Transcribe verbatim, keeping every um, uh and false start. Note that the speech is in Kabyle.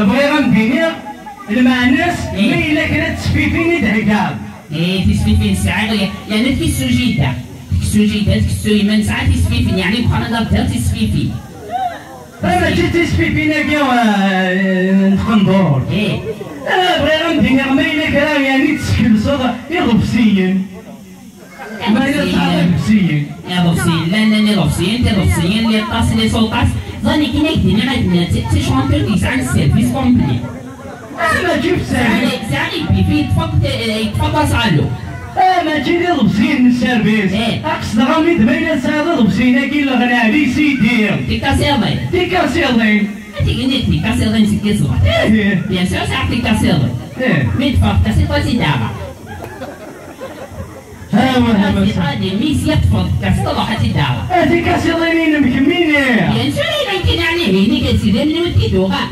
Bɣiɣ ad m-d-iniɣ lmeɛna-s, ma yella kra n tesfifin i d-theggaḍ. Tisfifin sɛiɣ, yerna tkessu jida. Tkessu jida, tkessu yemma, nesɛa tisfifin, yeɛni deg uxxam ad d-terr tisfifin. Mačči d tisfifin-agi n tqendurt. Bɣiɣ ad m-d-iniɣ ma yella kra, yeɛni teskelseḍ iḍebsiyen. Ma yella tesɛiḍ iḍebsiyen. Iḍebsiyen, llan, llan iḍebsiyen, tiḍebsiyen, les tasses, les soldats. Ẓan ikin ak-d-iniɣ akken d tichanteurs i yesɛan service complet. Mačči f service. Sɛiɣ ibi fi yeṭṭef-d, yeṭṭef-d asalu. Mačči d iḍebsiyen n service. Aqesdeɣ-am-id ma yella tesɛiḍ iḍebsiyen-agi n leɣna ɛli sidi. Tikasiḍin. Tikasiḍin. Ad tgini tikasiḍin seg iẓra. Bien sûr sɛiɣ tikasiḍin. Mi d-ffɣeɣ tasiḍ-a si daɣa. Awa, awa. Adi, mi s-yeṭṭfeḍ, kas tṛuḥ ad tt-id-taɣeḍ. A tikasiḍin-inem kemmini. Bien sûr, ay nekkini, ɛni d nekk, d sidi, d nekk i d-uɣeɣ.